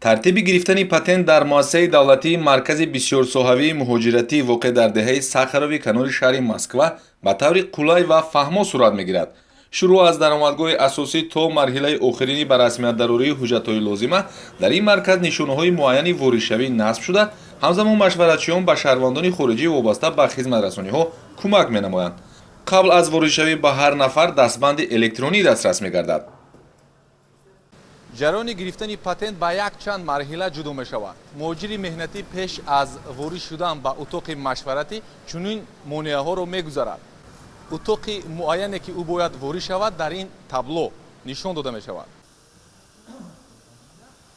Тартиби гирифтани патент дар муассисаи давлатии Маркази бисёрсоҳавии муҳоҷиратӣ, воқеъ дар деҳаи Сахарови канори шаҳри Москва, ба таври қулай ва фаҳмо сурат мегирад. Шурӯъ аз даромадгоҳи асосӣ то марҳилаи охирини ба расмият дарории ҳуҷҷатҳои лозима, дар ин марказ нишонаҳои муайяни воридшавӣ насб шуда, ҳамзамон машваратчиён ба шаҳрвандони хориҷӣ вобаста ба хизматрасониҳо кӯмак менамоянд. Қабл аз воридшавӣ ба ҳар нафар дастбанди электронӣ дастрас мегардад. Ҷараёни гирифтани патент ба якчанд марҳила ҷудо мешавад. Муҳоҷири меҳнатӣ пеш аз ворид шудан ба утоқи машваратӣ чунин монеаҳоро мегузарад. Утоқи муайяне, ки ӯ бояд ворид шавад, дар ин табло нишон дода мешавад.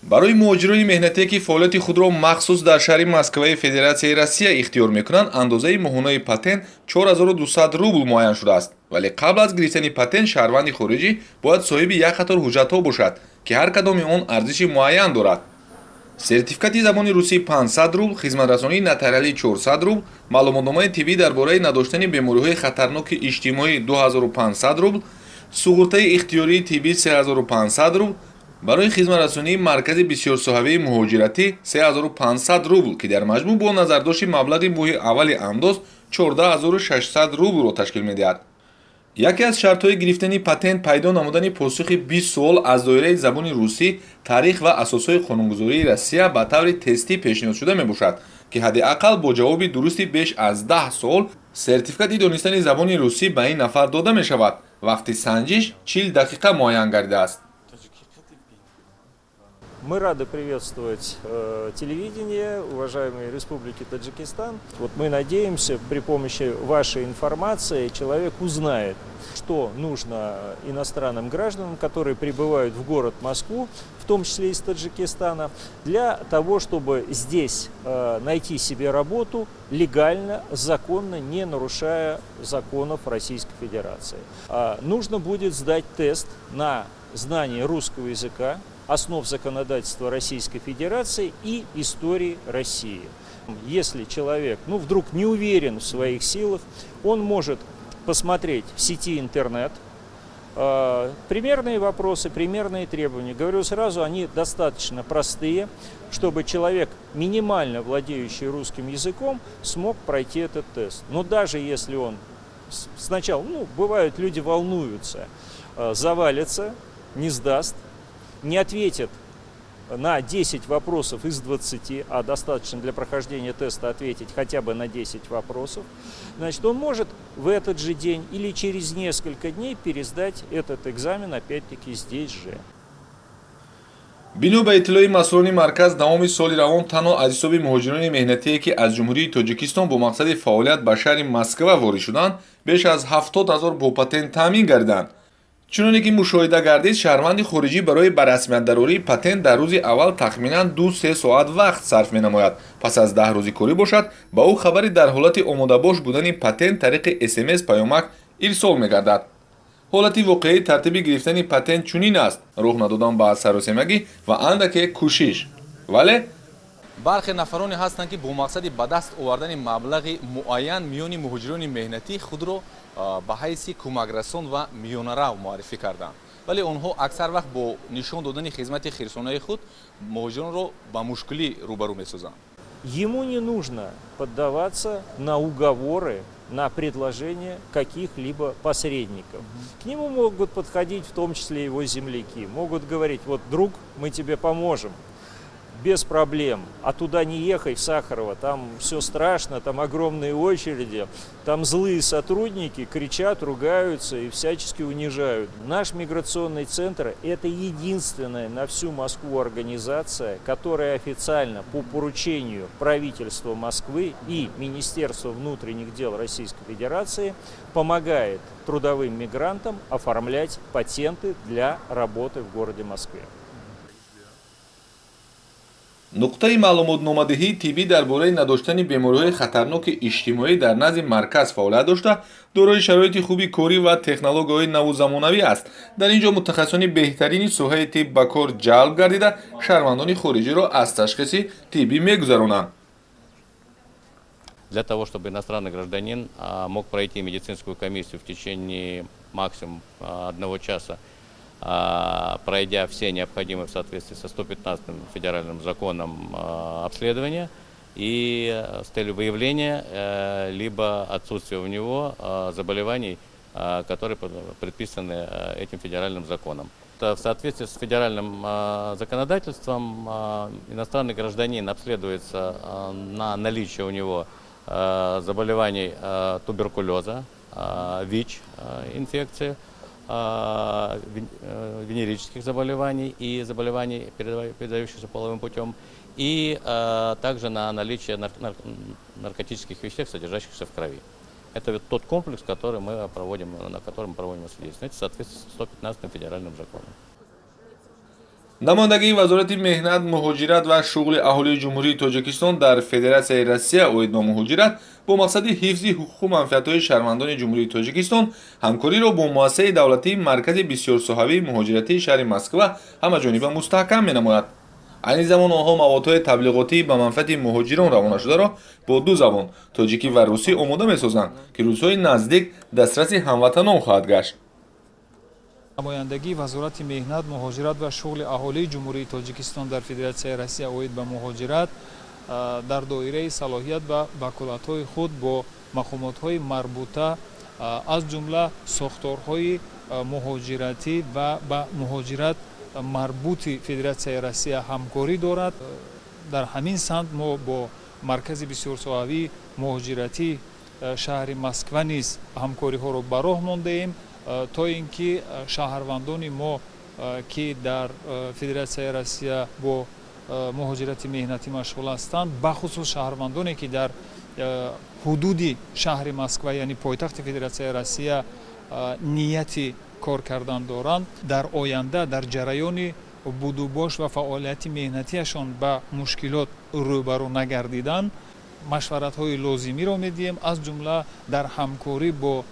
Барои муҳоҷирони меҳнатие, ки фаъолияти худро махсус дар шаҳри Москваи Федератсияи Россия ихтиёр мекунанд, андозаи моҳонаи патент 4200 рубл муайян шудааст. Вале қабл аз гирифтани патент шаҳрванди хориҷӣ бояд соҳиби як қатор ҳуҷҷатҳо бошад, ки ҳар кадоми он арзиши муайян дорад: сертификати забони русӣ 500 рубл, хизматрасонии нотариалӣ 400 рубл, маълумотномаи тиббӣ дар бораи надоштани бемориҳои хатарноки иҷтимоӣ 2500 рубл, суғуртаи ихтиёрии тиббӣ 3500 рубл, барои хизматрасонии Маркази бисёрсоҳавии муҳоҷиратӣ 3500 рубл, ки дар маҷмӯъ бо назардошти маблағи моҳи аввали андоз 14 600 рублро ташкил медиҳад. Яке аз шартҳои гирифтани патент пайдо намудани посухи 20 суол аз доираи забони русӣ, таърих ва асосҳои қонунгузории Россия ба таври тестӣ пешниҳодшуда мебошад, ки ҳадди ақал бо ҷавоби дурусти беш аз 10 суол сертификати донистани забони русӣ ба ин нафар дода мешавад. Вақти санҷиш 40 дақиқа муайян гардидааст. Мы рады приветствовать телевидение уважаемой Республики Таджикистан. Вот мы надеемся, при помощи вашей информации человек узнает, что нужно иностранным гражданам, которые прибывают в город Москву, в том числе из Таджикистана, для того, чтобы здесь найти себе работу легально, законно, не нарушая законов Российской Федерации. Нужно будет сдать тест на знание русского языка, основ законодательства Российской Федерации и истории России. Если человек, ну, вдруг не уверен в своих силах, он может посмотреть в сети интернет примерные вопросы, примерные требования. Говорю сразу, они достаточно простые, чтобы человек, минимально владеющий русским языком, смог пройти этот тест. Но даже если он сначала, ну, бывают, люди волнуются, завалится, не сдаст, не ответит на 10 вопросов из 20, а достаточно для прохождения теста ответить хотя бы на 10 вопросов, значит, он может в этот же день или через несколько дней пересдать этот экзамен опять-таки здесь же. Бино ба иттилои масъулони марказ, давоми соли равон танҳо аз ҳисоби муҳоҷирони меҳнатие, ки аз Ҷумҳурии Тоҷикистон бо мақсади фаъолият ба шаҳри Москва ворид шуданд, беш аз 70 000 бо патент таъмин гардиданд. Чуноне ки мушоҳида гардид, шаҳрванди хориҷӣ барои ба расмият дарории патент дар рӯзи аввал тахминан 2-3 соат вақт сарф менамояд. Пас аз 10 рӯзи корӣ бошад, ба ӯ хабари дар ҳолати омодабош будани патент тариқи СМС паёмак ирсол мегардад. Ҳолати воқеии тартиби гирифтани патент чунин аст: роҳ надодан ба саросемагӣ ва андаке кӯшиш. Вале бархе нафароне ҳастанд, ки бо мақсади ба даст овардани маблағи муайян миёни муҳоҷирони меҳнатӣ худро ба ҳайси кӯмакрасон ва миёнарав муаррифӣ карданд, вале онҳо аксар вақт бо нишон додани хизмати хирсонаи худ муҳоҷиронро ба мушкилӣ рӯбарӯ месозанд. Ему не нужно поддаваться на уговоры, на предложения каких-либо посредников. К нему могут подходить в том числе его земляки, могут говорить: «Вот, друг, мы тебе поможем, без проблем, а туда не ехай, в Сахарово, там все страшно, там огромные очереди, там злые сотрудники кричат, ругаются и всячески унижают». Наш миграционный центр – это единственная на всю Москву организация, которая официально по поручению правительства Москвы и Министерства внутренних дел Российской Федерации помогает трудовым мигрантам оформлять патенты для работы в городе Москве. Нуқтаи маълумотномадиҳии тиббӣ дар бораи надоштани бемориҳои хатарноки иҷтимоӣ дар назди марказ фаъолият дошта, дорои шароити хуби корӣ ва технологияҳои наву замонавӣ аст. Дар ин ҷо мутахассисони беҳтарини соҳаи тиб ба кор ҷалб гардида, шаҳрвандони хориҷиро аз ташхиси тиббӣ мегузаронанд. Для того, чтобы иностранный гражданин мог пройти медицинскую комиссию в течение максимум одного часа. пройдя все необходимые в соответствии со 115 федеральным законом обследования и с целью выявления либо отсутствия у него заболеваний, которые предписаны этим федеральным законом. В соответствии с федеральным законодательством иностранный гражданин обследуется на наличие у него заболеваний туберкулеза, ВИЧ инфекции, венерических заболеваний и заболеваний, передающихся половым путем, и также на наличие наркотических веществ, содержащихся в крови. Это вот тот комплекс, который мы проводим, на котором мы проводим освидетельствование, в соответствии с 115 федеральным законом. Намояндагии Вазорати меҳнат, муҳоҷират ва шуғли аҳолии Ҷумҳурии Тоҷикистон дар Федератсияи Россия оид ба муҳоҷират бо мақсади ҳифзи ҳуқуқу манфиатҳои шаҳрвандони Ҷумҳурии Тоҷикистон ҳамкориро бо муассисаи давлатии Маркази бисёрсоҳавии муҳоҷиратии шаҳри Москва ҳамаҷониба мустаҳкам менамояд. Айни замон онҳо маводҳои таблиғотӣ ба манфиати муҳоҷирон равонашударо бо ду забон, тоҷикӣ ва русӣ, омода месозанд, ки рӯзҳои наздик дастраси ҳамватанон хоҳад гашт. Намояндагии Вазорати меҳнат, муҳоҷират ва шуғли аҳолии Ҷумҳурии Тоҷикистон дар Федератсияи Россия оид ба муҳоҷират дар доираи салоҳият ва ваколатҳои худ бо мақомотҳои марбута, аз ҷумла сохторҳои муҳоҷиратӣ ва ба муҳоҷират марбути Федератсияи Россия ҳамкорӣ дорад. Дар ҳамин самт мо бо Маркази бисёрсоҳавии муҳоҷиратии шаҳри Москва низ ҳамкориҳоро ба роҳ мондаем, то ин ки шаҳрвандони мо, ки дар Федератсияи Россия бо муҳоҷирати меҳнатӣ машғул ҳастанд, бахусус шаҳрвандоне, ки дар ҳудуди шаҳри Москва, яъне пойтахти Федератсияи Россия, нияти кор кардан доранд, дар оянда дар ҷараёни будубош ва фаъолияти меҳнатиашон ба мушкилот рӯбарӯ нагардидан, машваратҳои лозимиро медиҳем. Аз ҷумла дар ҳамкорӣ бо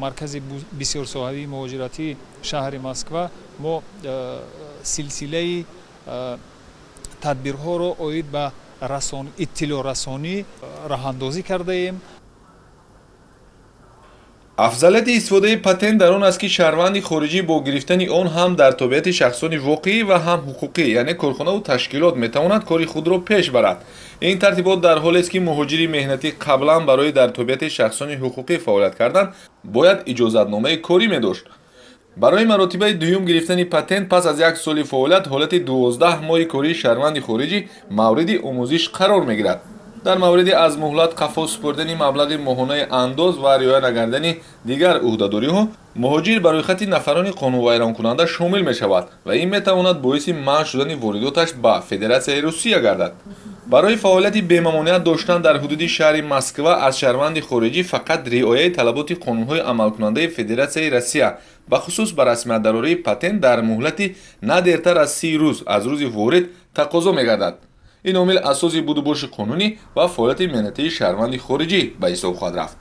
Маркази бисёрсоҳавии муҳоҷиратии шаҳри Москва мо силсилаи тадбирҳоро оид ба иттилоърасонӣ роҳандозӣ кардаем. Афзалияти истифодаи патент дар он аст, ки шаҳрванди хориҷӣ бо гирифтани он ҳам дар тобеияти шахсони воқеӣ ва ҳам ҳуқуқӣ, яъне корхонаву ташкилот, метавонад кори худро пеш барад. Ин тартибот дар ҳолест, ки муҳоҷири меҳнатӣ қаблан барои дар тобеияти шахсони ҳуқуқӣ фаъолият кардан бояд иҷозатномаи корӣ медошт. Барои маротибаи дуюм гирифтани патент пас аз як соли фаъолият ҳолати 12 моҳи кории шаҳрванди хориҷӣ мавриди омӯзиш қарор мегирад. Дар мавриди аз муҳлат қафо супурдани маблағи моҳонаи андоз ва риоя нагардани дигар ӯҳдадориҳо, муҳоҷир ба рӯйхати нафарони қонунвайронкунанда шомил мешавад ва ин метавонад боиси манъ шудани воридоташ ба Федератсияи Русия гардад. Барои фаъолияти бемамоният доштан дар ҳудуди шаҳри Москва аз шаҳрванди хориҷӣ фақат риояи талаботи қонунҳои амалкунандаи Федератсияи Россия, бахусус ба расмият дарории патент дар муҳлати на дертар аз 30 рӯз аз рӯзи ворид тақозо мегардад. Ин омил асоси будубоши қонунӣ ва фаъолияти меҳнатии шаҳрванди хориҷӣ ба ҳисоб хоҳад рафт.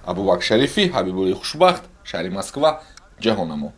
Абубакр Шарифӣ, Ҳабибуллои Хушбахт, шаҳри Москва, Ҷаҳоннамо.